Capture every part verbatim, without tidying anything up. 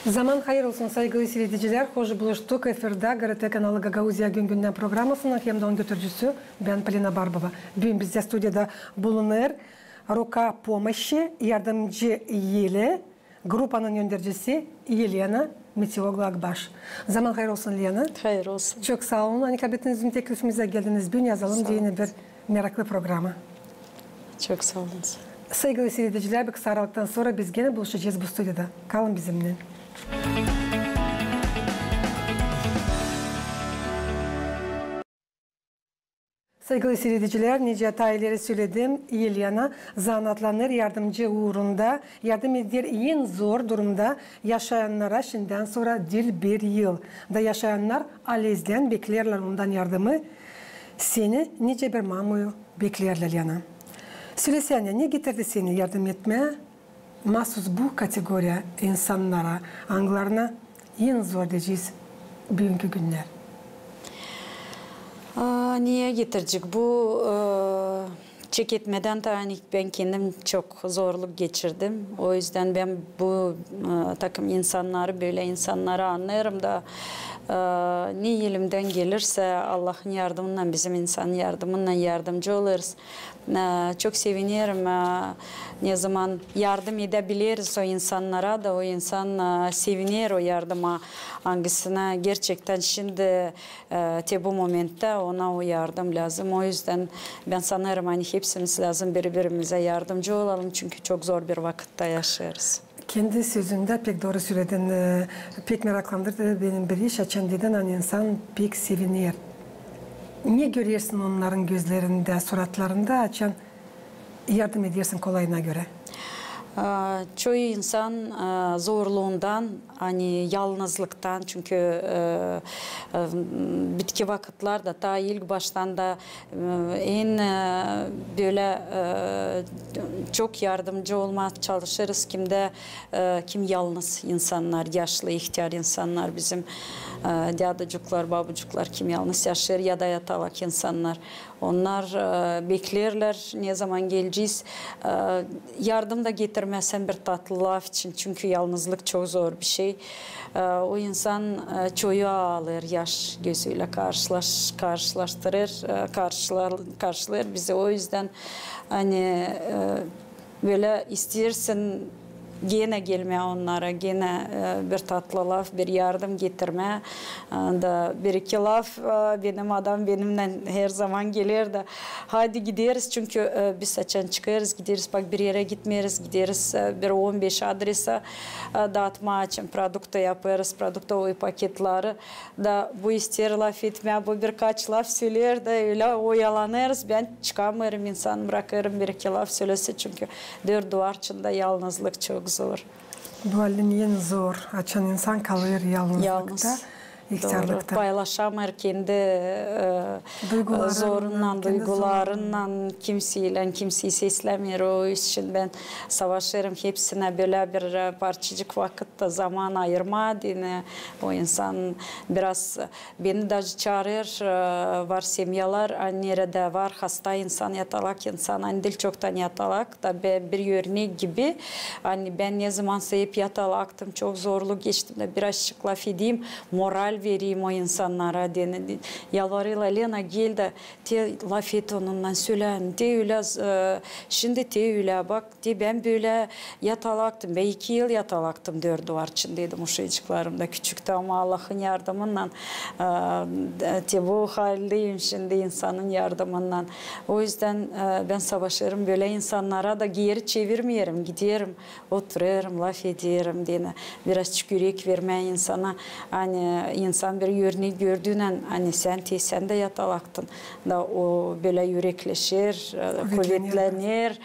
Zaman hayır olsun, saygılı siiredicilär. Hoş buluştuk. Efirdä GRT kanalı Gagauziya gün-gündän programasının hem dä onun götürücüsü bän, Polina Barbova. Büün bizdä studiyada bulunêr «Рука помощи», yardımcı eli, grupanın öndercisi Елена Метеоглу-Акбаш. Zaman hayır olsun, Лена. Hayır olsun. Çok saa olun, ani kabul ettiniz bizim teklifimizä, geldiniz büün. Yazalım deyni bir meraklı programa. Çok saa olun. Saygılı siiredicilär, bir kısa aralıktan sora biz genä buluşacez bu studiyada. Kalın bizimnän. Saygılı siiredicilär, nicä taa ileri söledim, Елена zanaatlanêr yardımcı uurunda, yardım eder en zor durumda yaşayannara şindän sora diil bir yıl. Da yaşayannar alezdän beklerlär ondan yardımı, seni nicä bir mamuyu beklerlär, Лена. Sölesänä, ne getirdi seni yardım etmää maasuz bu kategoriya insannara, angılarına en zor deyecez büünkü günnär? Aa, ne getirecek? Bu, e, çeketmedän taa bän kendim çok zorluk geçirdim. O üzdän bän bu, e, takım insannarı, bölä insannarı annêêrım da, e, ne elimdän gelirsä, Allahın yardımınnan, bizim insanın yardımınnan yardımcı olêrız. E, çok sevinerim, e, ne zaman yardım edäbileriz o insannara da, o insan, e, seviner o yardıma, angısına gerçektän şindi, e, te bu momenttä ona o yardım lääzım. O üzdän bän sanêrım, ani hepsimiz lääzım biri-birimizä yardımcı olalım, çünkü çok zor bir vakıtta yaşêêrız. Kendi sözündä pek dooru söledin, e, pek meraklandırdı beni bir iş, açan dedin, ani insan pek seviner. Ne görersin onnarın gözlerindä, suratlarında, açan yardım edersin kolayına görä? Aa, çoyu insan, aa, zorluundan, ani yalnızlıktan, çünkü, e, e, bitki vakıtlarda, taa ilk baştan da, e, en, e, bölä, e, çok yardımcı olmaa çalışêrız kimdä, e, kim yalnız insannar, yaşlı, ihtär insannar bizim, e, däducuklar, babucuklar, kim yalnız yaşêêr ya da yatalak insannar. Onnar, e, beklerlär, ne zaman gelecez. E, yardım da getirmäsän bir tatlı laf için, çünkü yalnızlık çok zor bir şey. E, o insan, e, çoyu aalêêr, yaş gözüylä karşılaş-, karşılaştırêr, e, karşılar-, karşılêêr bizi. O üzdän, ani, e, bölä isteersin genä gelmää onnara, genä, e, bir tatlı laf, bir yardım getirmää. E, da bir-iki laf, e, benim adam benimnän her zaman geler da, "Haydi gideriz", çünkü, e, biz açan çıkêrız, gideriz, bak, bir erä gitmeeriz, gideriz, e, bir on beş adresa, e, daatmaa için, produkta yapêrız, produktovoy paketleri. Da bu isteer lafetmää, bu birkaç laf söleer da ölä oyalanêrız. Bän çıkamêêrım, insan brakêrım bir-iki laf sölesin, çünkü dört duvar içindä yalnızlık çok zor. Bu halin en zor, açan insan kalêr yalnızlıkta, ihtärlıkta. Dooru. Paylaşamêêr kendi, e, zorunnan, duygularınnan, kimseylän, kimseyi seslämeer. O için bän savaşêrım hepsinä bölä bir, e, parçacık vakıt da zaman ayırmaa deyni, o insan biraz, beni daje çaarêr, e, var semyalar, ani neredä var hasta insan, yatalak insan, ani diil çoktan yatalak, da bän bir örnek gibi, ani bän ne zamansa hep yatalaktım, çok zorluk geçtim da birazçık lafedeyim, moral vereyim o insannara deyni. Yalvarêrlar, Lena, gel da te lafet onunnan, sölä, ani te ölä, e, şindi te ölä, bak, te bän bölä yatalaktım, bän iki yıl yatalaktım dört duvar içindä deyni uşacıklarım da küçüktü, ama Allahın yardımınnan, e, te bu haldeyim şindi insanın yardımınnan. O üzdän, e, bän savaşêrım bölä insannara da geeri çevirmeerim, giderim, oturêrım, lafederim deyni. Birazçık ürek vermää insana, ani insan bir örnek gördüünän, ani sän te, sän dä yatalaktın. Da o bölä ürekleşer, e, kuvetlener,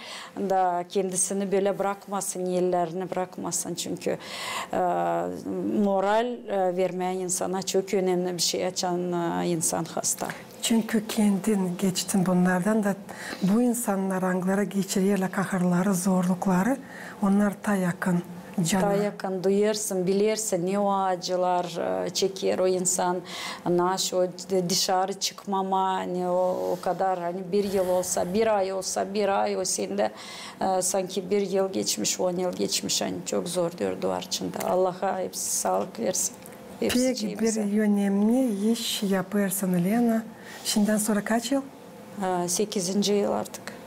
da kendisini bölä brakmasın, ellerini brakmasın. Çünkü, e, moral, e, vermää insana çok önemli bir şey, açan, e, insan hasta. Çünkü kendin geçtin bunnardan da, bu insannar, angıları geçirerlär kahırları, zorlukları, onnar taa yakın Taa yakın duyêrsın, bilersin, ne o acılar e, çeker o insan, naşı o d- dışarı çıkmama, ne o, o kadar, ani bir yıl olsa, bir ay olsa, bir ay o sendä e, sanki bir yıl geçmiş, on yıl geçmiş, ani çok zor diyor duvar içindä. Allaha hepsi saalık versin. Pek bir önemli iş yapêrsın, Lena. Şindän sora kaç yıl? E, sekizinci yıl artık.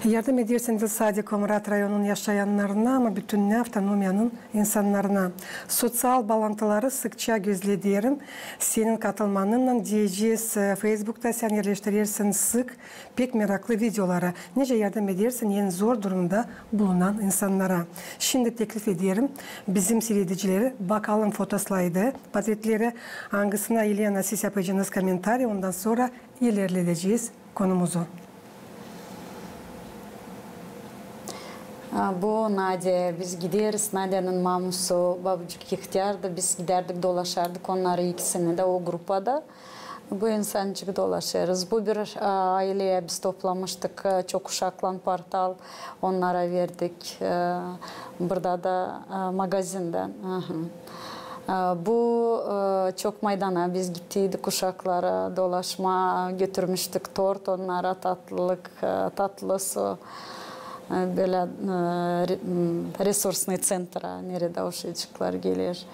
Yardım edersin diil sade Komrat rayonunun yaşayannarına, ama bütünnä avtonomiyanın insannarına. Soţial baalantıları sıkça gözlederim. Senin katılmanınnan deyecez, e, Feysbukta sän erleştirersin sık pek meraklı videoları, nicä yardım edersin en zor durumda bulunan insannara. Şindi teklif ederim bizim siiredicileri bakalım fotoslaydı, portretleri, angısına, Elena, siz yapacenız komentariy, ondan sora ilerledecez konumuzu. A, bu Nadä, biz gideriz, Nadänın mamusu, babucuk ihtärdı, biz gidärdik, dolaşardık onnarı ikisini dä o grupada. Bu insancık dolaşêrız. Bu bir, a, ayleyä biz toplamıştık, e, çok uşaklan portal, onnara verdik. E, burada da, e, magazindän. Aha. E, bu, e, çok maydana biz gittiydik uşaklara dolaşmaa, götürmüştük tort onnara, tatlılık, e, tatlı su. E, bölä, e, re- m, resursnıy ţentra, neredä uşacıklar geler.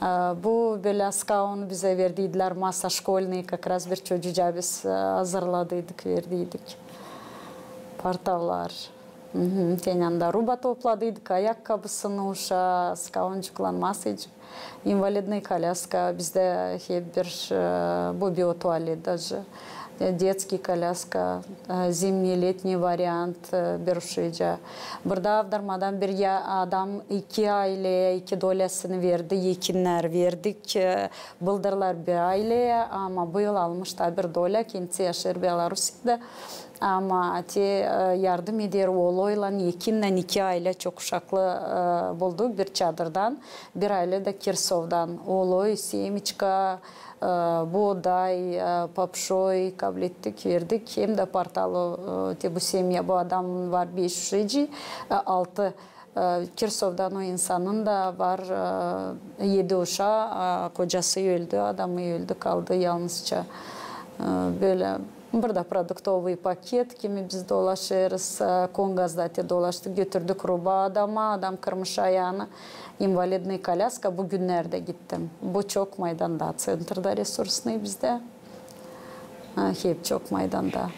E, bu bölä skaun bizä verdiydilär masa, şkolnıy, kakraz bir çocuca biz, e, hazırladıydık, verdiydik. Portallar. Mhm, te anda ruba topladıydık, ayakkabısını uşaa, skauncıklan masaycık. İnvalidnıy kolyaska, bizdä hep bir, e, bu biotualet daje. E, детский коляска, e, зимний, летний вариант, e, bir uşacıa. Burada avdarmadan bir ya adam iki ayleyä iki dolyasını verdi, ekinnär verdik, e, bıldırlar bir ayleyä, ama bu yıl almış taa bir dolya, kendisi yaşêêr Belarusiyada. Ama te, e, yardım eder oloylan, ekinnän iki aylä çok uşaklı, e, bulduk bir çadırdan, bir aylä dä Kirsovdan. Oloy, semiçka, e, booday, e, papşoy kablettik, verdik. Hem dä portalı, e, te bu semya, bu adamın var beş uşacıı, e, altı E, Kirsovdan o insanın da var, e, edi uşaa, a kocası öldü, adamı öldü, kaldı yalnızça. E, bölä burada продуктовый пакет kimi biz dolaşêrız, e, Kongazda te dolaştık, götürdük ruba adama, adam kırmış ayaanı, инвалидный коляска, bu günnerdä gittim. Bu çok maydanda, ţentrda resursnıy bizdä. Ha, hep çok maydanda.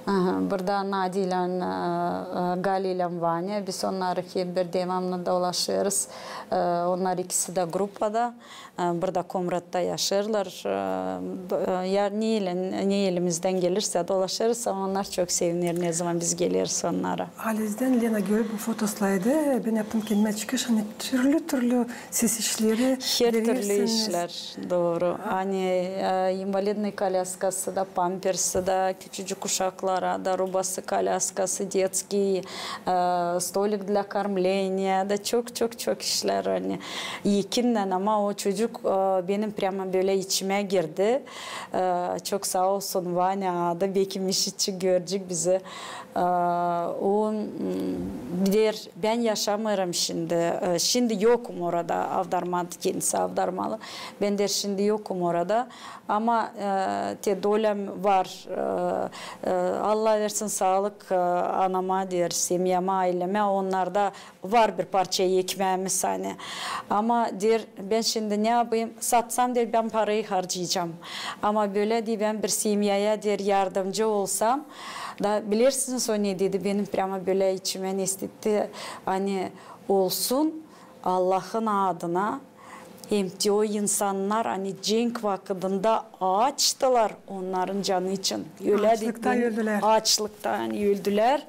Aha, burada Nadilän, e, e, Galilän Vanya, biz onnarı hep bir devamlı dolaşêrız. E, onnar ikisi dä grupada. E, burada Komratta yaşêêrlar. E, do- e, ya, ne elin- ne elimizdän gelirsä dolaşêrız, ama onnar çok sevinir, ne zaman biz geleriz onnara. Halizdän, Lena, görüp bu fotoslaydı, bän yaptım kendimä çıkış, ani türlü-türlü ses işleri. Her türlü işlär, dooru. Ani, e, инвалидный kolyaskası da, pampersi da, küçücük uşaklara da, rubası, kolyaskası, детский, e, столик для кормления da, çok, çok, çok işlär, ani ekinnän, ama o çocuk, e, benim прямо bölä içimä girdi. E, çok saa olsun, Vanya adı, beki Mişiçi görecek bizi. E, o, m, der, bän yaşamêêrım şindi. E, şindi yokum orada, avdarmadı kendisi, avdarmalı. Bän, der, şindi yokum orada. Ama, e, te dolyam var. E, e, Allah versin saalık, e, anama, der, semyamä, aylemä. Onnarda var bir parça ekmeemiz, ani. Ama, der, bän şindi ne yapayım? Satsam, der, bän parayı harcayacam. Ama bölä, deyni, bän bir semyaya, der, yardımcı olsam. Da bilersiniz, o ne dedi? Benim прямо bölä içimä ne istetti? Ani olsun, Allahın adına, hem te o insannar, ani cenk vakıdında aaçtılar, onnarın canı için. Ölä açlıktan öldülär. Açlıktan öldülär.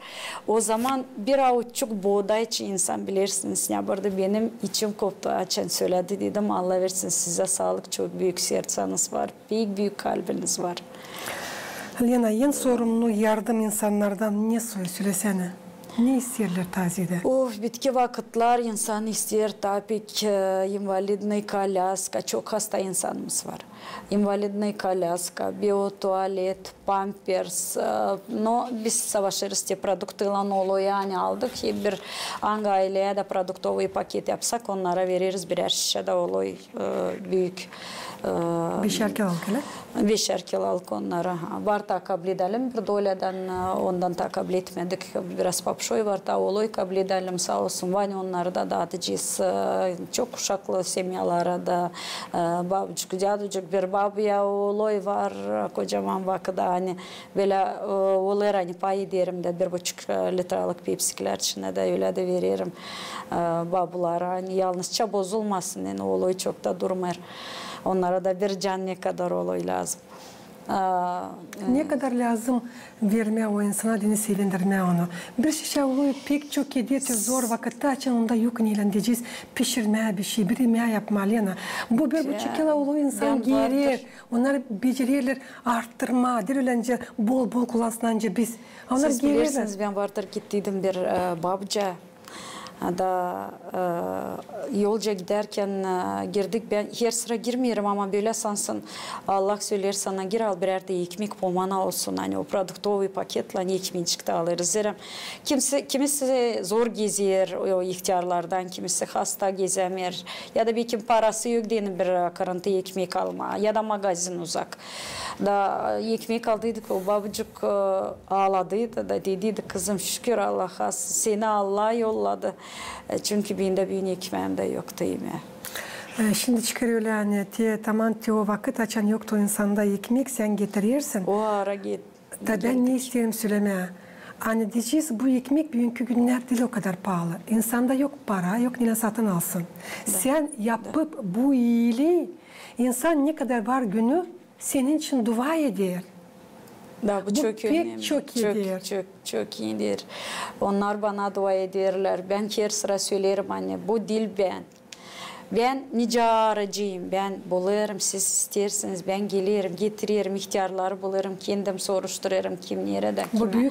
O zaman bir avuççuk booday için insan, bilersiniz, ne yapardı? Benim içim koptu, açan sölädi, dedim, Allah versin sizä saalık, çok büük serţäniz var, büük, büük kalbiniz var. Lena, en sorumlu yardım insannardan ne soy, sölesänä? Ne isteerlär taziyedä? Of, bitki vakıtlar insan isteer, tabii ki, invalidnıy kolyaska, çok hasta insanımız var. İnvalidnıy kolyaska, biotualet, pampers, e, no biz savaşêrız te produktıylan, oloyu ani aldık, e, bir angı ayleyä dä produktovıy paket yapsak, onnara vereriz birär şişä dä oloyu, e, büük, e, beşär kilolık, ölä? Beşär kilolık onnara. Var taa kabledelim bir dolyadan, e, ondan taa kabletmedik. Biraz papşoy var, taa oloyu kabledelim, saa olsun. Vanya onnarı da daadıcez, e, çok uşaklı semyalara da, e, babucuk, däducuk, bir babuya oloyu var, e, kocaman vakıda, ani bölä, e, olêr, ani pay ederim dä bir buçuk, e, litralık pepsiklär içinä dä, ölä dä vererim, e, babulara, ani yalnızça bozulmasın, ani oloyu çok ta durmêêr. Onnara da bir can ne kadar oloyu lääzım. A, e, ne kadar lääzım vermää o insana, deyni sevindirmää onu. Bir şişä oloyu pek çok eder te zor vakıtta, açan onda yok neylän deyecez pişirmää bir şey, bir imää yapmaa, Lena. Bu bir buçuk kilo oloyu insan gerer, onnar becererlär arttırmaa, diil ölä, ancak bol-bol kullansın, ancak biz. Onnar gerer. Siz bilersiniz, bän vardır gittiydim bir, e, babuca. Da, e, yolca gidärkän, e, girdik. Bän her sıra girmeerim, ama bölä sansın, Allah söleer sana, gir, al birär dä ekmek, pomana olsun. Ani o produktovıy paketlän ekmecik tä alêrız. Zerä kimisi, kimisi zor gezer, o ihtärlardan, kimisi hasta, gezämeer. Ya da bekim parası yok deyni bir, e, kırıntı ekmek almaa. Ya da magazin uzak. Da ekmek aldıydık, o babucuk, e, aaladıydı da dediydi: "Kızım, şükür Allaha, seni Allah yolladı. E, çünkü bendä büün ekmääm dä yoktu imää." E, şindi çıkêr ölä, ani te, taman te o vakıt, açan yoktu o insanda ekmek, sän getirersin. O ara get-, da bän ne isteerim sölemää. Ani deyecez, bu ekmek büünkü günnär diil o kadar paalı. İnsanda yok para, yok neylän satın alsın. Sän yapıp bu iilii, insan ne kadar var günü, senin için dua eder. Da, bu çok önemli. Çok, çok, çok iidir. Onnar bana dua ederlär. Bän her sıra söleerim, ani bu diil bän. Bän nicä aracıyım, bän bulêrım, siz isteersiniz, bän gelerim, getirerim, ihtärları bulêrım, kendim soruşturêrım, kim neredä, kimä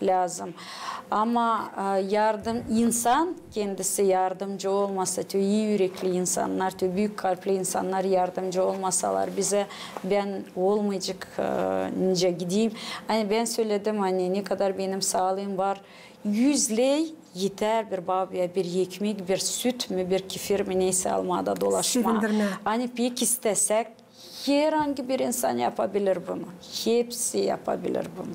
lääzım. Ama, e, yardım, insan kendisi yardımcı olmasa, te ii ürekli insannar, te büük kalpli insannar yardımcı olmasalar bizä, bän olmayacek, e, nicä gideyim. Ani bän söledim, ani ne kadar benim saalıım var, yüz ley eter bir babuya bir ekmek, bir süt mü, bir kefir mi, neysä almaa da dolaşmaa. Sevindirmää. Ani pek istäsäk, herangı bir insan yapabilir bunu. Hepsi yapabilir bunu.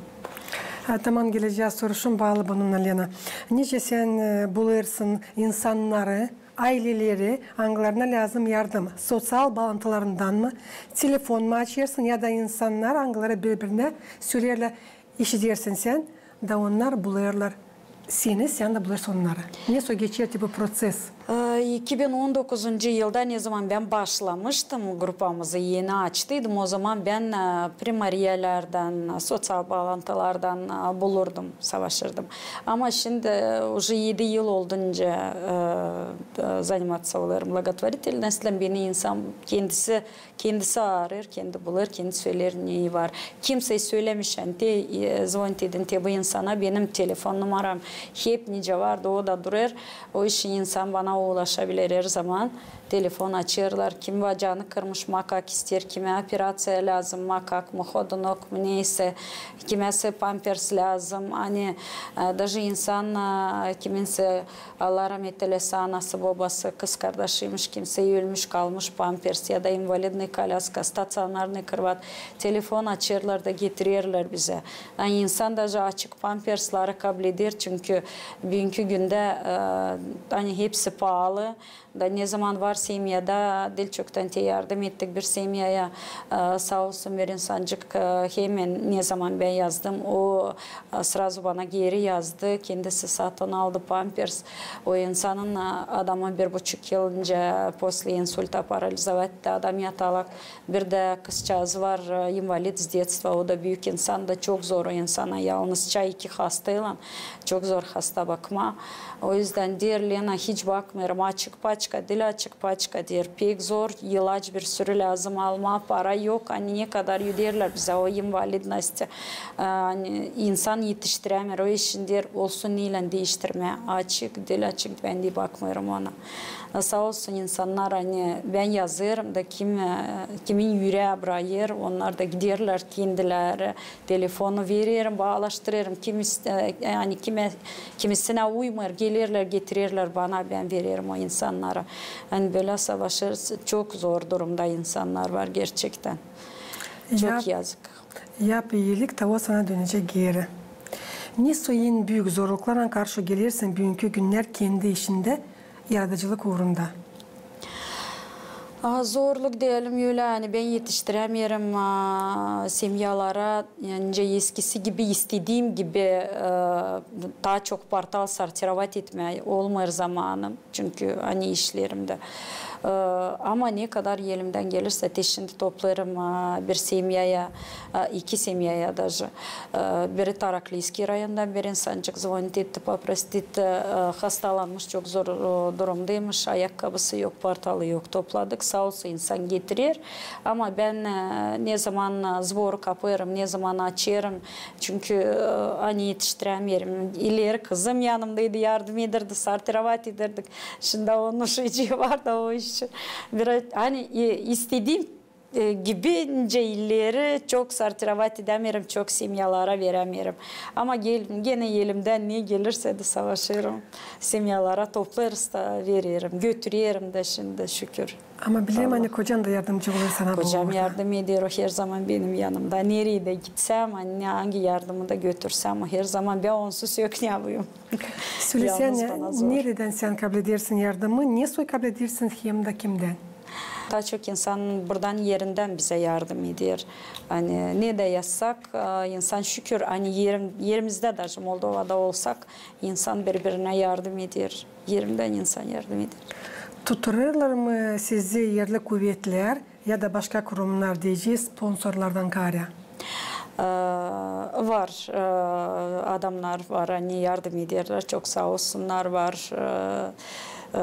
Ha, taman gelecää soruşum baalı bununnan, Lena. Nicä sän, e, bulêrsın insannarı, ayleleri, angılarına lääzım yardım? Soţial baalantılarından mı? Telefon mu açêrsın ya da insannar, angıları biri-birinä söleerlär, işidersin sän, da onnar bulêrlar seni, sän dä bulêrsın onnarı. Nesoy geçer te bu proţes? E, iki bin on dokuzuncu yılda, ne zaman bän başlamıştım, grupamızı eni açtıydım, o zaman bän, e, primariyalärdan, soţial baalantılardan, e, bulurdum, savaşırdım. Ama şindi, e, uje edi yıl oldu nicä, e, e, заниматься olêrım благотворительностьлän, beni insan kendisi Kendisi arêêr, kendi bulêr, kendi söleer, neyi var. Kimsey sölämiş, ani te, e, zvonit edin te bu insana, benim telefon numaram hep nicä vardı, o da durêr. O için insan bana ulaşabilir her zaman. Telefon açêrlar, kim bacaanı kırmış, makak isteer, kimä operaţiya lääzım, makak mı, hodunok mu, neysä, kimäsä pampers lääzım. Ani, e, даже insan, e, kiminsä, Allah ramet eylesin, anası, bobası, kızkardaşıymış, kimsey ölmüş, kalmış, pampers ya da инвалидная коляска, стационарный кровать. Telefon açêrlar da getirerlär bizä. Ani insan даже açık pampersları kableder, çünkü büünkü gündä, e, ani hepsi paalı. Da ne zaman var semyada, diil çoktan te yardım ettik bir semyaya, e, saa olsun bir insancık, e, hemen ne zaman bän yazdım, o, e, сразу bana geeri yazdı, kendisi satın aldı pampers. O insanın, e, adamı bir buçuk yıl nicä после инсульта парализовать etti, adam yatalak. Bir dä kızçaazı var, e, инвалид с детства, o da büük insan da, çok zor o insana, yalnızça iki hastaylan, çok zor hasta bakmaa. O üzdän deer, Lena, hiç bakmêêrım, Açık paçka diil, açık paçka deer. Pek zor, ilaç bir sürü lääzım almaa, para yok. Ani ne kadar öderlär bizä o invalidnost, ani insan etiştirämeer, o işin deer, olsun neylän diiştirmää. Açık diil, açık, bän dä bakmêêrım ona. Saa olsun insannar, ani bän yazêrım da kim, e, kimin üreer, burayêr, onnar da giderlär kendileri. Telefonu vererim, baalaştırêrım. Kim iste-, e, ani kimä, kimisinä uymêêr, gelerlär, getirerlär bana, bän vererim o insannara. Ani bölä savaşêrız, çok zor durumda insannar var gerçektän. Çok yazık. Yap iilik, da o sana dönecek geeri. Ne soy en büük zorluklarlan karşı gelersin büünkü günnär kendi işindä, yaradıcılık uurunda? A, zorluk deyelim ölä, ani bän etiştirämeerim, a, semyalara, ani eskisi gibi, istediim gibi, e, taa çok portal sortirovat etmää olmêêr zamanım. Çünkü ani işlerimdä. E, ama ne kadar elimdän gelirsä, te şindi toplêêrım, a, bir semyaya, a, iki semyaya daje. E, biri Tarakliyskiy rayondan bir insançık zvonit etti, poprostit, e, hastalanmış, çok zor, e, durumdaymış, ayakkabısı yok, portalı yok. Topladık, saa olsun insan getirer. Ama bän, e, ne zaman, e, zbor kapêêrım, ne zaman açêrım, çünkü, e, ani etiştirämeerim. İleri kızım yanımdaydı, yardım ederdi, sortirovat ederdik. Şindi onun uşacıı var da o iş. Biraz, ani, e, istediim e, gibi nicä ileri çok sortirovat edämeerim, çok semyalara verämeerim. Ama gel-, genä elimdän ne gelirsä dä savaşêrım. Semyalara toplêêrız da vererim, götürerim dä şindi, şükür. Ama bilerim, ani kocan da yardımcı olêr sana bu uurda. Kocam yardım eder, o her zaman benim yanımda. Nereyi dä gitsem, ani angi yardımı da götürsem, o her zaman, bän onsuz yok ne yapayım. Sölesänä, neredän sän kabledersin yardımı, ne soy kabledersin hem dä kimdän? Taa çok insan burdan erindän bizä yardım eder. Ani ne dä yazsak, e, insan şükür, ani erim-, erimizdä, daje Moldovada olsak, insan biri-birinä yardım eder. Erindän insan yardım eder. Tutturêrlar mı sizi erli kuvetlär ya da başka kurumnar, deyecez, sponsorlardan kaarä? E, var, e, adamnar var, ani yardım ederlär, çok saa olsunnar, var. E, e,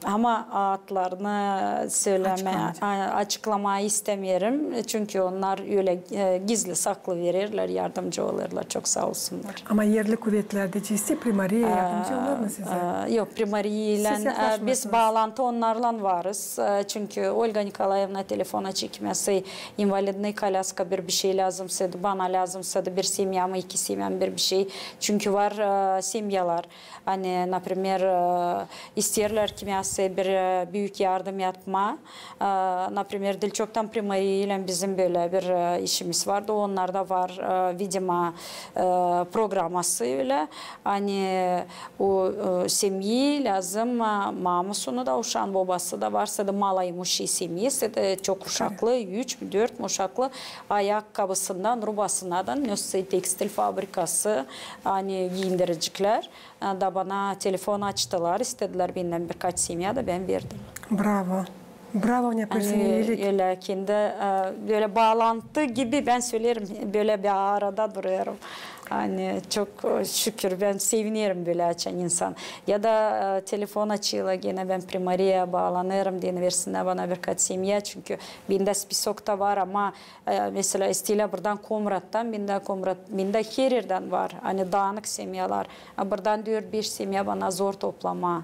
ama adlarını sölemää, açıklamaa istämeerim. Çünkü onnar ölä, e, gizli saklı vererlär, yardımcı olêrlar, çok saa olsunnar. Ama erli kuvetlär deyecez, Primariya yardımcı olêr mı sizä? E, yok, Primariya ile, e, biz baalantı onnarlan varız. E, çünkü Olga Nikolaevna telefona çekmäsi, invalidnıy kolyaska, bir, bir şey lääzımsaydı, bana lääzımsaydı, bir semyamı, iki semyamı, bir, bir şey. Çünkü var, e, semyalar, ani, naprimer, e, isteerlär kimyasä bir, e, büük yardım yapmaa. E, naprimer, diil çoktan Primariya ile bizim bölä bir, e, işimiz vardı. Onnarda var, e, vidimo, e, programası ölä. Ani o, e, semyä lääzım, e, mamusunu da, uşaan bobası da varsa da, maloimuščiy semyä, sa da çok uşaklı, üç mü, dört mü uşaklı, ayakkabısından rubasınadan nösä tekstil fabrikası, ani giindireceklär. E, da bana telefon açtılar, istedilär bendän birkaç semya da bän verdim. Bravo. Bravo, ne yapêrsın, iilik. Ölä kendi, e, bölä baalantı gibi bän söleerim, bölä bir arada durêrım. Ani çok, e, şükür, bän sevinerim bölä açan insan. Ya da, e, telefon açêrlar, genä bän Primariyaya baalanêrım deyni, versinnär bana birkaç semya, çünkü bendä spisokta var, ama E, mesela, isteerlär burdan Komrattan, bendä Komrat, bendä her erdän var, ani daanık semyalar. A burdan dört-beş semya bana zor toplamaa.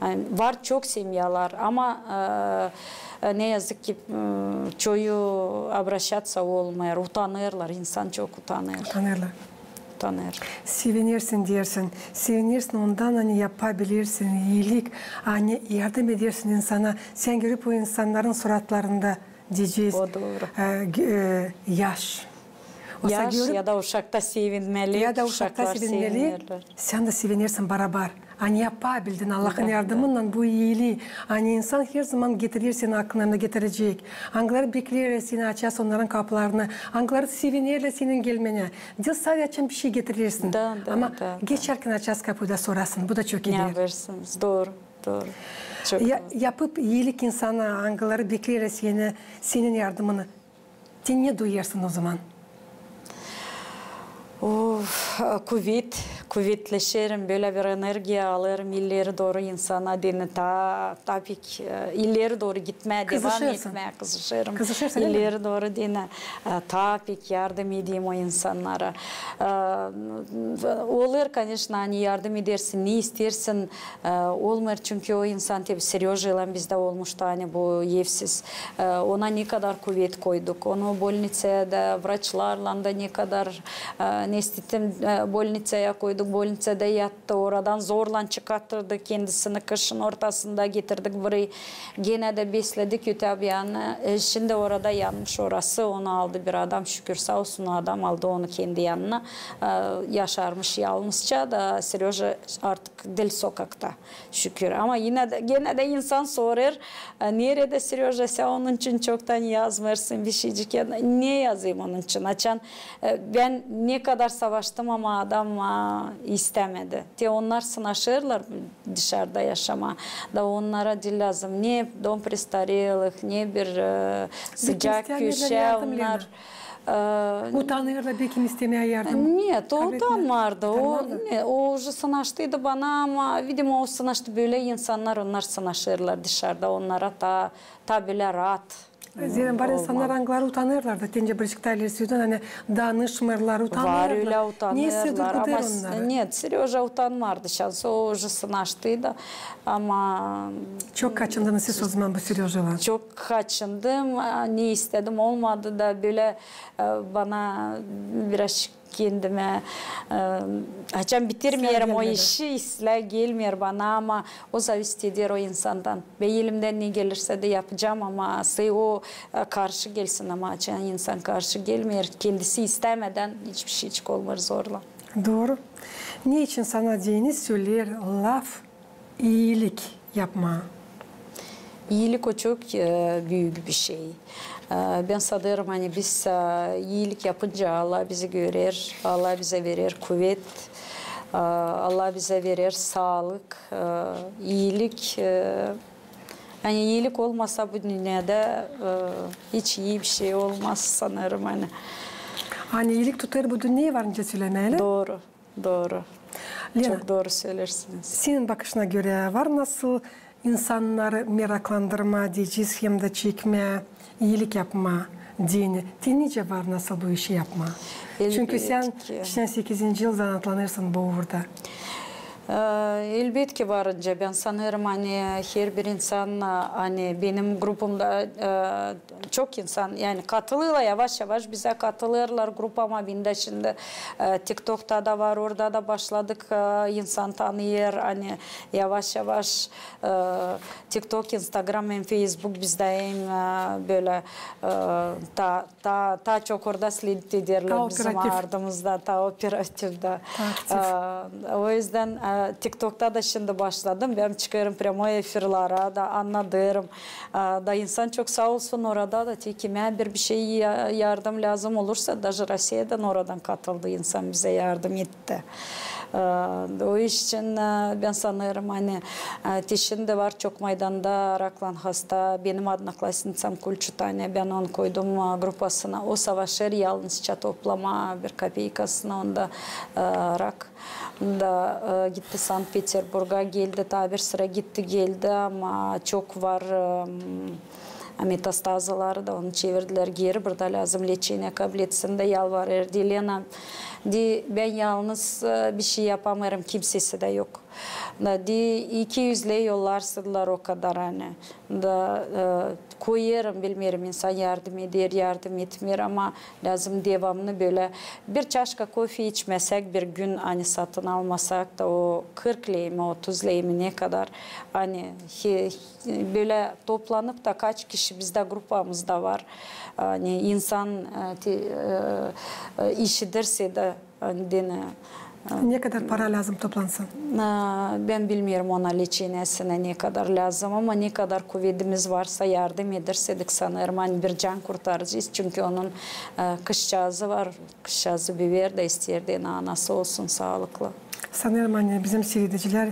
Ani var çok semyalar, ama, e, e, ne yazık ki, m, çoyu obraşatsa olmêêr, utanêrlar, insan çok utanêr. Utanêrlar. Utanêr. Sevinersin deyersin, sevinersin ondan, ani yapabilersin iilik, ani yardım edersin insana. Sän görüp o insannarın suratlarında deyecez, o dooru, e, g-, e, yaş. Yaş ya da uşakta sevinmeli, ya da uşakta sevinmeli. Sän dä sevinersin barabar. Ani yapabildin Allahın yardımınnan bu iilii. Ani insan her zaman getirer senin aklına, getirecek. Angıları bekleerlär seni, açarsın onnarın kapılarını. Angıları sevinerlär senin gelmenä. Diil sade açan bir şey getirersin. Ama geçärkän açarsın kapıyı da sorarsın. Bu da çok eder. Ne yapêrsınız? Dooru, dooru. Çok dooru. Yapıp iilik insana, angıları bekleerlär seni, senin yardımını. Sän ne duyêrsın o zaman? Of, kuvet, kuvetleşerim, bölä bir energiya alêrım ileri dooru insana deyni, taa, taa pek, e, ileri dooru gitmää, devam etmää kızışêrım. Kızışêrsın, ölä mi? İleri dooru deyni, e, taa pek yardım edeyim o insannara. E, olur, koneşno, ani yardım edersin, ne isteersin, e, olmêêr, çünkü o insan, te Serejaylan bizdä olmuştu, ani bu evsiz. E, ona ne kadar kuvet koyduk, onu bolnicaya da, vraçlarlan da ne kadar, e, ne istedim, e, bolnicaya koyduk, bolnicada yattı, oradan zorlan çıkarttırdık kendisini, kışın ortasında getirdik burayı, genä dä besledik ötää bir yanı. E, şindi orada yanmış orası, onu aldı bir adam, şükür, saa olsun, adam aldı onu kendi yanına. E, yaşarmış yalnızça da, Sereja artık diil sokakta. Şükür. Ama yine dä, genä dä insan sorêr, e, neredä Sereja, sän onun için çoktan yazmêêrsın bir şeycik. Ya, ne yazayım onun için? Açan, e, bän ne kadar savaştım, ama adam, a, istämedi. Te onnar sınaşêrlar dışarda yaşamaa. Da onnara diil lääzım ne dom prestarelih, ne bir, e, sıcak köşä. Onnar, e, utanêrlar bekim istemää yardım. Нет, o utanmardı. O, ne, o uje sınaştıydı bana, ama, видимо, o sınaştı, bölä insannar, onnar sınaşêrlar dışarda, onnara taa, taa bölä raat. Zerä var insannar, angıları utanêrlar da, te nicä bir çıktı ileri söledin, ani danışmêêrlar, utanêrlar. Var ölä utanêrlar, ama s-, нет, Sereja utanmardı, şanslı, o uje sınaştıydı, ama. Çok kaçındınız siz o zaman bu Serejaylan? Çok kaçındım, a, ne istedim, olmadı da, bölä, e, bana biraz kendimä, e, açan bitirmeerim o işi, islää gelmeer bana, ama o зависит eder o insandan. Bän elimdän ne gelirsä dä yapacam, ama sä o, e, karşı gelsin, ama açan insan karşı gelmeer, kendisi istämedän hiçbir şeycik olmêêr, zorlan. Dooru. Ne için sana deyni söleer laf iilik yapmaa? İilik o çok, e, büük bir şey. E, bän sanêrım, ani biz, e, iilik yapınca, Allah bizi görer, Allah bizä verer kuvet, e, Allah bizä verer saalık, e, iilik, e, ani iilik olmasa bu dünnedä, e, hiç ii bir şey olmaz sanêrım, ani. Ani iilik tutêr bu dünneyä varınca sölemää, ölä? Dooru. Dooru. Lena, çok dooru söleersiniz. Senin bakışına görä, var nasıl insannarı meraklandırmaa deyecez hem dä çekmää iilik yapmaa deyni? Te nicä var nasıl bu işi yapmaa? Çünkü sän sekizinci yıl zanaatlanêrsın bu uurda. E, elbetki, varınca bän sanêrım, ani herbir insan, ani benim grupamda, e, çok insan, yani, katılêrlar, yavaş-yavaş bizä katılêrlar grupama. Bän dä şindi, e, TikTokta da var, orada da başladık, e, insan tanıyêr, ani yavaş-yavaş, e, TikTok, Instagram hem Facebook bizdä hem, e, bölä, e, taa, taa, taa çok orada sledit ederlär bizim ardımızda, taa operativdä. E, o üzdän, e, TikTokta da şindi başladım. Bän çıkêrım premöy efirlara da, annadêrım. A, da insan çok saa olsun orada da, te kimä bir, bir şey ya-, yardım lääzım olursa, даже Rossiyadan oradan katıldı insan, bizä yardım etti. A, o iş için, a, bän sanêrım, ani, a, te şindi var çok maydanda raklan hasta, benim odnoklasnicam Kulçu Tanya, bän onu koydum, a, grupasına. O savaşêr yalnızça toplamaa bir kopeykasını, onda, a, rak. Da, e, gitti Sankt-Peterburga, geldi, taa bir sıra gitti, geldi, ama çok var, e, m, metastazaları da onu çevirdilär geeri. Burada lääzım leçeniya kabul etsin da yalvarêr. Deyni, deyni, bän yalnız, e, bir şey yapamêêrım, kimsesi dä yok. Da, deyni, iki üz ley yollarsınlar o kadar, ani. Da, e, koyêrım, bilmeerim, insan yardım eder, yardım etmeer, ama lääzım devamlı bölä bir çaşka kofe içmesäk bir gün, ani satın almasak da o kırk ley mi, otuz ley mi, ne kadar, ani he-, bölä toplanıp da kaç kişi bizdä grupamızda var, ani insan, e, te-, e, e, işidirsä dä, ani deyni, e, ne kadar para lääzım toplansın? E, bän bilmeerim ona leçeniyasinä ne kadar lääzım, ama ne kadar kuvedimiz varsa yardım edersä dä sanêrım, ani bir can kurtaracez, çünkü onun, e, kızçaazı var, kızçaazı büür da isteer deyni anası olsun saalıklı. Sanêrım, ani bizim siiredicilär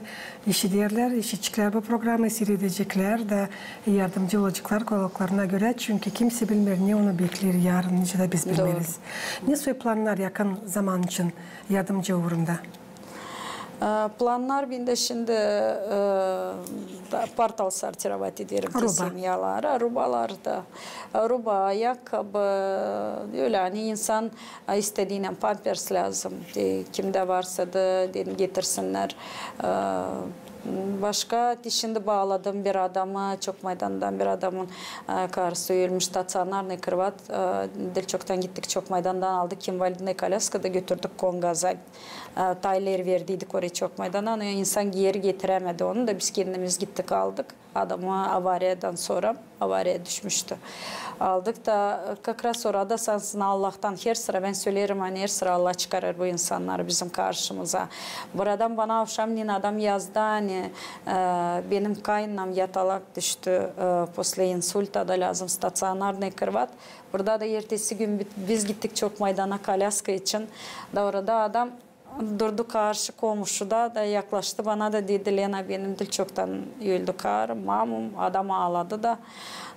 işiderlär, işideceklär bu programı, siiredeceklär da yardımcı olaceklar kolaklarına görä, çünkü kimsey bilmeer, ne onu bekleer yarın, nicä dä biz bilmeeriz. Ne soy plannar yakın zaman için yardımcı uurunda? E, plannar bendä şindi, e, da portal sortirovat ederim ki semyaları, rubaları da. Ruba, ayakkabı, ölä, ani insan, e, istediinän pampers lääzım, e, kimdä varsa da, deerim, getirsinnär. E, başka, te şindi baaladım bir adamı, Çok Maydandan bir adamın, e, karısı ölmüş, staţionarnıy krovat, e, diil çoktan gittik, Çok Maydandan aldık invalidnıy kolyaska da götürdük Kongaza. E, taa ileri verdiydik orayı Çok Maydana, ama insan geeri getirämedi onu da, biz kendimiz gittik, aldık. Adamı avariyadan sora, avariyaya düşmüştü. Aldık da, e, kakraz orada sansın Allahtan her sıra, bän söleerim, ani her sıra Allah çıkarêr bu insannarı bizim karşımıza. Bir adam bana avşamneyin adam yazdı, ani, e, benim kayınnam yatalak düştü, e, после инсульта da lääzım staţionarnıy krovat. Burada da ertesi gün bi-, biz gittik Çok Maydana kolyaska için. Da orada adam durdu karşı komuşuda da yaklaştı bana da dedi: "Lena, benim diil çoktan öldü karım, mamum." Adam aaladı da.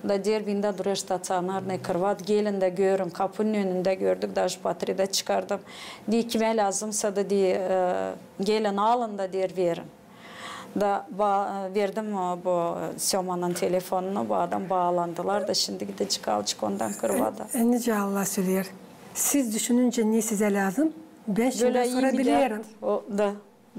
Da deer, bendä durêr staţionarnıy krovat, gelin da görün. Kapunun önündä gördük, даже патридä çıkardım. Deer, kimä lääzımsa da, deer, e, gelin alın da, deer, verin. Da ba-, verdim, e, bu Sömanın telefonunu, bu adam baalandılar da şindi gidecek, alacek ondan krovat da. E, nicä Allah söleer. Siz düşününcä, ne sizä lääzım, bän şindi sora bilerim. O da,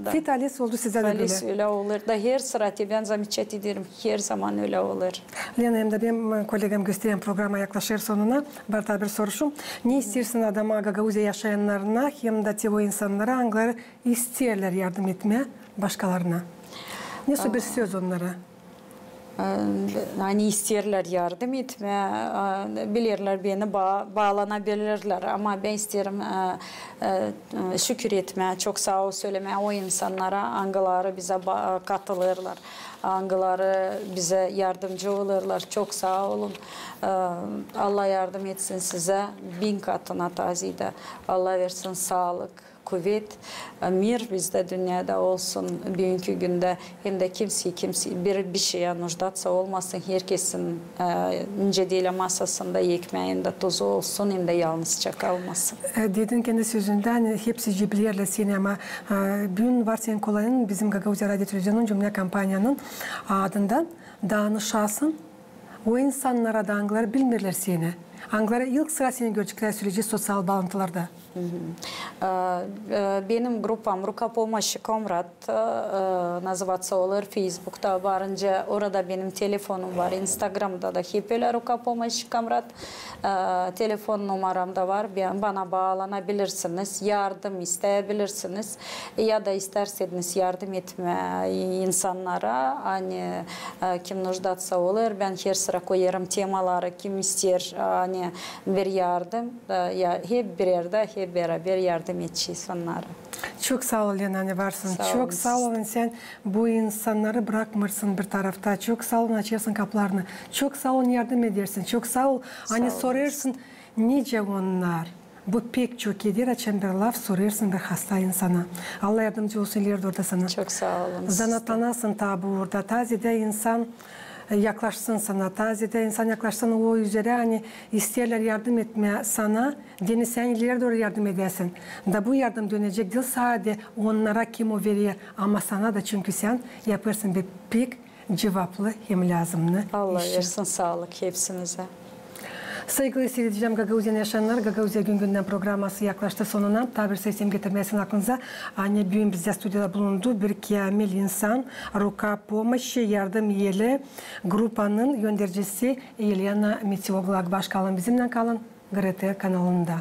da. Fit-alis oldu sizä dä bölä. Fit-alis ölä olur. Da her sıra te bän замечать ederim, her zaman ölä olur. Lena, hem dä benim, e, kollegam gösterän programa yaklaşêr sonuna, var taa bir soruşum. Ne isteersin adama, Gagauziyada yaşayannarına, hem dä te o insannara, angıları isteerlär yardım etmää başkalarına? Ne soy bir söz onnara? E, ani isteerlär yardım etmää, e, bilerlär beni, ba-, baalanabilirlär. Ama bän isteerim, e, e, şükür etmää, çok saa ol sölemää o insannara, angıları bizä ba-, katılêrlar, angıları bizä yardımcı olêrlar. Çok saa olun. E, Allah yardım etsin sizä bin katına taa ziyadə. Allah versin saalık, kuvet, e, mir bizdä dünnedä olsun büünkü gündä. Hem dä kimsey, kimsey bir, bir şeyä нуждаться olmasın. Herkesin, e, nicä deerlär, masasında ekmäi hem dä tuzu olsun, hem dä yalnızça kalmasın. E, dedin kendi sözündä, ani hepsi bilerlär seni, ama, e, büün var senin kolayın bizim Gagauziya radio televizionunun, cümlä kompaniyanın adından danışasın o insannara da, angıları bilmeerlär seni, angıları ilk sıra seni göreceklär, söleyecez soţial baalantılarda. E, e, benim grupam "Рука помощи Комрад", e, e, называться olur, Feysbukta varınca, orada benim telefonum var, Instagramda da hep ölä "Рука помощи Комрад". E, telefon numaram da var, bän, bana baalanabilirsiniz, yardım isteyebilirsiniz. Ya da isteerseniz yardım etmää insannara, ani, e, kim нуждаться olur, bän her sıra koyêrım temaları, kim isteer, ani bir yardım, e, ya, hep bir erdä, hep beraber yardım edecez onnara. Çok saa ol, Lena, ani varsın. Çok saa ol, sän bu insannarı brakmêêrsın bir tarafta. Çok saa ol, açêrsın kapılarını. Çok saa ol, yardım edersin. Çok saa ol, ani sorêrsın, nicä onnar. Bu pek çok eder, açan bir laf sorêrsın bir hasta insana. Allah yardımcı olsun ileri dooru da sana. Çok saa olun. Zanaatlanasın taa bu uurda. Taa ziyadə insan, e, yaklaşsın sana. Taa ziyadə insan yaklaşsın o üzerä, ani isteerlär yardım etmää sana, deyni sän ileri dooru yardım edäsin. Da bu yardım dönecek diil sade onnara, kim o verer, ama sana da, çünkü sän yapêrsın bir pek cuvaplı hem lääzımnı işi. Allah versin saalık hepsinizä. Saygılı siiredicilerim, Gagauziyanın yaşayannarı, "Gagauziya gün-gündän" programası yaklaştı sonuna. Taa bir sesimi getirmäzsin aklınıza, ani büün bizdä studiyada bulundu bir käämil insan, "Рука помощи", yardım eli grupanın öndercisi Elena Meteoglou. Baş kalın bizimnän, kalın GRT kanalında.